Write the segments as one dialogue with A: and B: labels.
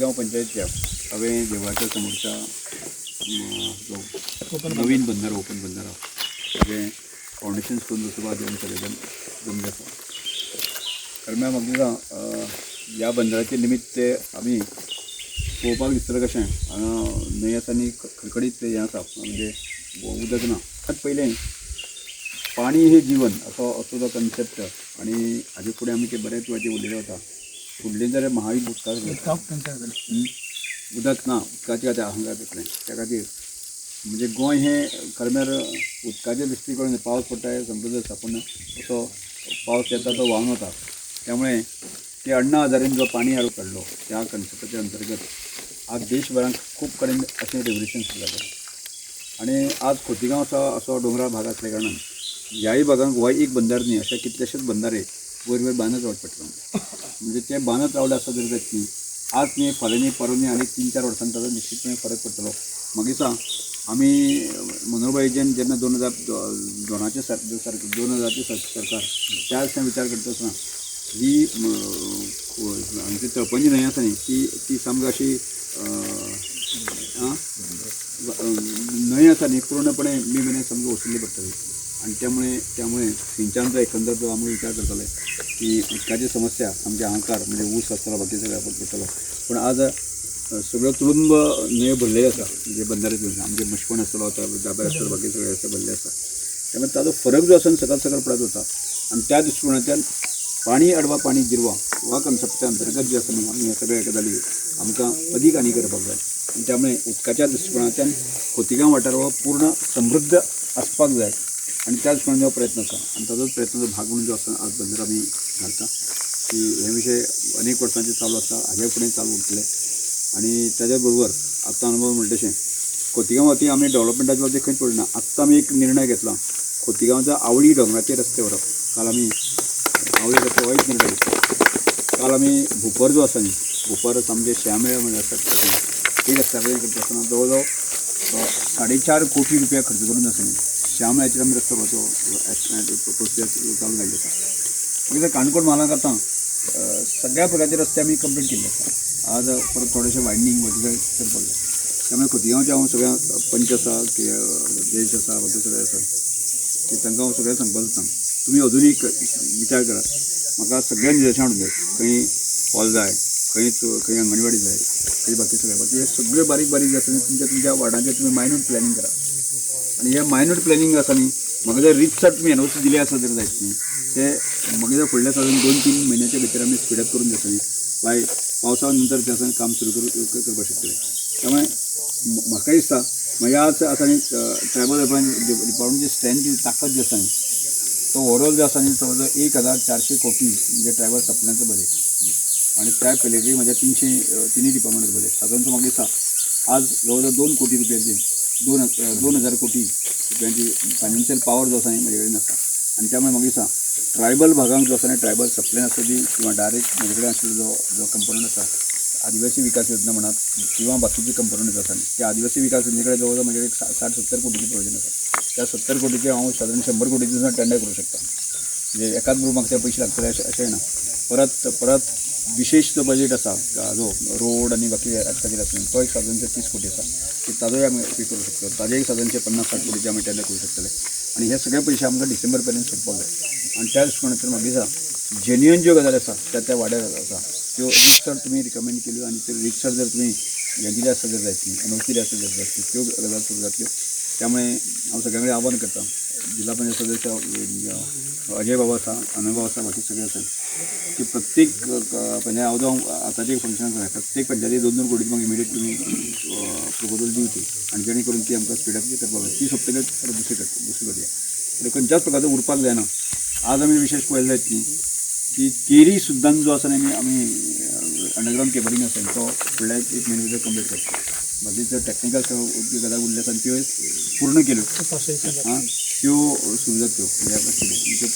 A: खोतिगांव पंचायतच्या हांवें देवळाच्या समोरच्या जो नवीन बंधारो ओपन बंधारो ताजें फावंडेशन स्टोन बसोवपाक जेवण सगळें जमलें आसा. खरें म्हळ्यार म्हाका दिसता ह्या बंदराचें निमित्त ते आमी पळोवपाक दिसतलें कशें हांगा न्हंय आसा आनी खडखडीत हें आसा, म्हणजे उदक ना. पयलें पाणी हे जीवन असो असो तो कन्सेप्ट आनी हाजे फुडें आमी ते बऱ्याच वेळाचेर उलयले वता. फुडलें जर महायुद्ध उदक ना, उदकाचें आतां अहंकार जातलें. त्या खातीर म्हणजे गोंय हें खरें म्हळ्यार उदकाच्या दृश्टीकोणान पावस पडटा हें समृद्ध आसा, पूण असो पावस येता तो व्हांवन वता. त्यामुळे ते अण्णा हजारेन जो पाणी हाडून काडलो त्या कन्सेप्टाच्या अंतर्गत आज देशभरांत खूब कडेन अशें रेवल्युशन सुरू जालें. आनी आज खोतिगांव असो असो दोंगराळ भाग आसल्या कारणान ह्याय भागांक हो एक बंदार न्ही, अशे कितलेशेच बंदारे वयर वयर बांदत रावचे पडटले. म्हणजे ते बांदत रावले आसत जर जायत न्ही, आज न्ही फाल्यां न्ही परवां न्ही आनी 3-4 वर्सांनी ताजो निश्चितपणे फरक पडटलो. मागीर सांग आमी मनोहरबाईच्यान जेन्ना 2002 2000 सरकार त्या दिसा विचार करता आसतना ही आमची तळपंजी न्हंय आसा न्ही ती ती सामकी अशी न्हंय आसा न्ही पूर्णपणे मे म्हयन्याक सामकी वसुल्ली पडटली. आनी त्यामुळे त्यामुळे सिंचनाचो एकंदर जो आमी विचार करताले की उदकाची समस्या सामकी हाहाकार म्हणजे ऊस आसतलो बाकी सगळें पडटलो, पूण आज सगळ्यो तुडुंब न्हंयो भरलेले आसा. म्हणजे बंदारे आमचे मशकण आसतलो, दाबे आसतलो, बाकी सगळे आसा भरले आसा. त्यामुळे ताजो फरक जो आसा सकाळ सकाळ पडत वता. आनी त्या दृश्टिकोणांतल्यान पाणी अडवा पाणी जिरवा ह्या कन्सेप्टा अंतर्गत जे आसा न्ही आमी हे सगळे गजाली आमकां अदीक आनी करपाक जाय. आनी त्यामुळे उदकाच्या दृश्टिकोणांतल्यान खोतिगांव वाठार हो पूर्ण समृद्ध आसपाक जाय आनी त्या दृश्टिकोणान हो प्रयत्न आसा. आनी ताजोच प्रयत्नाचो भाग म्हणून जो आसा आज बंदर आमी घालता की हे विशय अनेक वर्सांचे चालू आसा, हाज्या फुडें चालू उरतले. आनी ताज्या बरोबर आतां अनुभव म्हणटा तशें खोतिगांव बाबतींत आमी डेवलपमेंटाच्या बाबतींत खंयच पडना. आत्तां आमी एक निर्णय घेतला, खोतिगांवच्या आवळी दोंगराचेर रस्ते व्हरप. काल आमी आवळी रस्ते हो एक निर्णय घेतला. काल आमी भुपर जो आसा न्ही, भुपर सामकें श्यामेळ म्हणजे आसा एक रस्त्या कडेन करता आसतना जवळ जवळ 4.5 कोटी रुपया खर्च करून आसा न्ही श्यामेळाचेर आमी रस्तो करचो प्रोसिजर चालू जाल्ली आसा. मागीर काणकोण म्हालांत आतां सगळ्या प्रकारचे रस्ते आमी कंप्लीट केल्ले आसा. आज परत थोडेशे वायडनींग वगैरे करपाक जाय. त्यामुळे खोतिगांवचे हांव सगळ्या पंच आसा की देश आसा बाकी सगळे आसा की तांकां हांव सगळ्यांक सांगपाक सोदता, तुमी अजून एक विचार करात. म्हाका सगळ्या निदर्शनां हाडून जाय, खंय हॉल जाय, खंय खंय अंगणवाडी जाय, खंय बाकी सगळें बाकी हे सगळे बारीक बारीक जे आसा न्ही तुमच्या तुमच्या वार्डांचेर तुमी मायन्यूट प्लॅनिंग करा. आनी हे मायन्यूट प्लॅनिंग आसा न्ही म्हाका जर रितसर तुमी एनओसी दिली आसा जर जायत न्ही ते म्हाका जर फुडल्या सादारण 2-3 म्हयन्याच्या भितर आमी स्पिडअप करून आसा न्ही बाय पावसा नंतर ते आसा काम सुरू करपाक शकतले. त्यामुळे म्हाका दिसता म्हज्या आज आसा न्ही ट्रायबल डिपार्टमेंटची स्ट्रेंथ जी ताकद जी आसा न्ही तो ओवरऑल जो आसा न्ही जवळ जवळ 1400 कोटी म्हणजे ट्रायबल सप्लायचो बजेट आनी त्या पयलीं म्हज्या 300 तिनूय डिपार्टमेंटाचो बजेट सादारण म्हाका दिसता आज जवळ जवळ 2 कोटी रुपयाची 2000 कोटी रुपयांची फायनान्शियल पावर जो आसा न्ही म्हजे कडेन आसा. आनी त्यामुळे म्हाका दिसता ट्रायबल भागांक जो आसा न्ही ट्रायबल सप्लाय आसूं दी किंवा डायरेक्ट म्हजे कडेन आशिल्लो जो जो कंपोनंट आसा आदिवासी विकास योजना म्हणात किंवा बाकीचे कंपोनंट आसा न्ही त्या आदिवासी विकास योजने कडेन जवळ जवळ म्हजे कडेन 60-70 कोटीचे प्रोविजन आसा. त्या 70 कोटीचे हांव सादारण 100 कोटीचे सुद्दां टेंडर करूं शकता. म्हणजे एकाच बरोबर म्हाका ते पयशे लागतले अशें अशें ना. परत परत विशेश जो बजेट आसा जो रोड आनी बाकी खातीर आसा तो एक सादारणशे 30 कोटी आसा की ताजोय आमी पे करूं शकता. ताजेय सादारणशे 50-60 कोटीचे आमी टेंडर करूं शकतले. आनी हे सगळे पयशे आमकां डिसेंबर पर्यंत सोडपाक जाय. आनी त्या दृश्टिकोणांतल्यान म्हाका दिसता जेन्युइन ज्यो गजाली आसा त्या त्या वाड्यार आसा त्यो रितसर तुमी रिकमेंड केल्यो आनी त्यो रितसर जर तुमी हें दिलें आसत जर जायत न्ही एनओसी दिली आसत जर जायत त्यो गजाल सुरू जातल्यो. त्यामुळे हांव सगळ्यां कडेन आव्हान करता, जिल्हा पंचायत सदस्य अजय बाबा आसा, अनंत बाबा आसा, बाकी सगळे आसा की प्रत्येक पंचायत हांव जो आतांचे फंक्शन आसा प्रत्येक पंचायती 2-2 कोटीची म्हाका इमिडिएट तुमी प्रपोजल दिवची आनी जेणे करून ती आमकां स्पिडअप करपाक जाय. ती सोंपतकच परत दुसरी करता दुसरी करुया. खंयच्याच प्रकारचो उरपाक जायना. आज आमी विशेश पळयलें जायत न्ही की केरी सुद्दां जो आसा न्ही आमी अंडरग्रावंड केबलिंग आसा तो फुडल्या एक म्हयन्या भितर कंप्लीट करता. बाकीच्यो टॅक्निकल गजाली उरल्यो आसा त्यो पूर्ण केल्यो आं त्यो सुरू जातल्यो. म्हणजे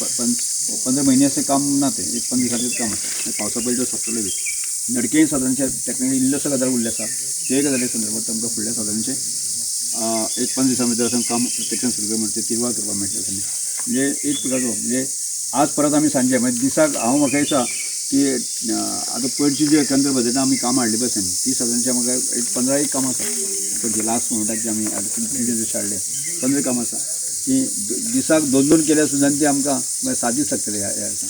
A: 15 म्हयने अशें काम ना, तें एक 15 दिसांचें काम आसा. पावसा पयलीं त्यो सोंपतल्यो बी. नडकेय सादारणशें टॅक्निकल इल्लोसो गजाल उरल्यो आसा ते गजाली संदर्भात आमकां फुडल्या सादारणशें एक 15 दिसां भितर आसा काम प्रत्यक्षान सुरू कर म्हणटा ते तिरवार करपाक मेळटलें. म्हणजे एक प्रकारचो म्हणजे आज परत आमी सांजे म्हणजे दिसाक हांव म्हाका दिसता की आतां पयरची जी एकंदर बजेटां आमी कामां हाडली पळय न्ही ती सादारणशी आमकां एक 15 एक कामां आसा. पणजे लास्ट मोमेंटाक जी आमी आतां हाडले 15 कामां आसा ती दिसाक 2-2 केल्यार सुद्दां ती आमकां 7 दीस लागतले ह्या ह्या दिसा.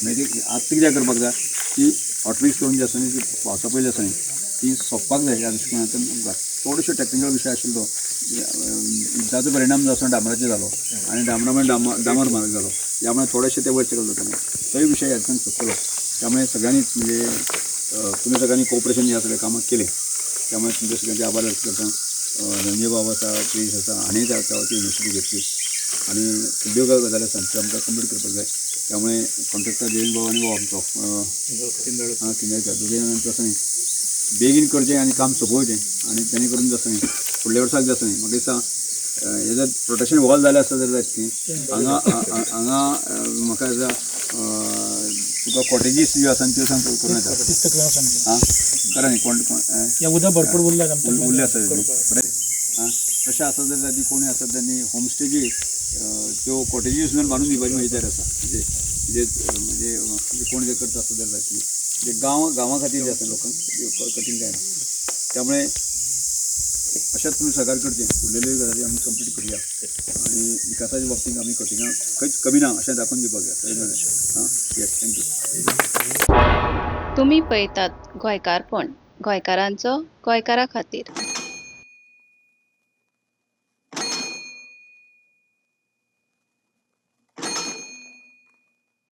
A: मागीर ती आतां कित्याक करपाक जाय की हॉटमिक्स करून जी आसा न्ही ती पावसा पयलीं आसा न्ही ती सोंपपाक जाय. ह्या दृश्टिकोनांतल्यान आमकां थोडोसो टॅक्निकल विशय आशिल्लो तो युद्धाचो परिणाम जो आसा डांबराचेर जालो आनी डांबरा मागीर डांबर म्हारग जालो, ह्या थोडेशे ते वयर सकयल जाताले, तोय विशय ह्यातल्यान सोंपतलो. त्यामुळे सगळ्यांनीच म्हणजे तुमी सगळ्यांनी कोऑपरेशन ह्या सगळ्या कामाक केलें, त्यामुळे तुमच्या सगळ्यांचे आभार व्यक्त करता. रंजय बाब आसा, प्रियेश आसा, हाणें त्या ती इनिशिएटीव घेतली आनी फुडल्यो गजाली आसा त्यो आमकां कंप्लीट करपाक जाय. त्यामुळे कॉन्ट्रॅक्टर जयंत बाब आनी बाब आमचो किंदळकर दोगूय जाणांचो आसा न्ही बेगीन करचें आनी काम सोंपोवचें आनी तेणे करून जाता न्ही फुडल्या वर्साक जाता न्ही. म्हाका दिसता हे जर प्रोटेक्शन वॉल जालें आसत जाल्यार जायत ती हांगा हांगा म्हाका दिसता तुका कॉटेजीस ज्यो आसा त्यो सांग करूं येता. आं करा न्ही कोण कोण
B: उदक भरपूर उरलें आमचें
A: उरलें आसा बरें. आं तशें आसत जाल्यार ती कोणूय आसत त्यांनी होमस्टेजी त्यो कॉटेजीस सुद्दां बांदून दिवपाची म्हजी तयारी आसा. म्हणजे म्हणजे म्हणजे म्हणजे कोण जे करता आसत जाल्यार जातली म्हणजे गांवा खातीर जे आसा लोकांक कठीण जायना. त्यामुळे अशेंच तुमी सहकार्य करचें, उरलेल्यो गजाली आमी कंप्लीट करुया आनी विकासाच्या बाबतींत आमी कठिणां खंयच कमी ना अशें दाखोवन दिवपाक जाय. आं येस, thank you.
C: तुमी पळयतात गोंयकारपण, गोंयकारांचो गोंयकारा खातीर.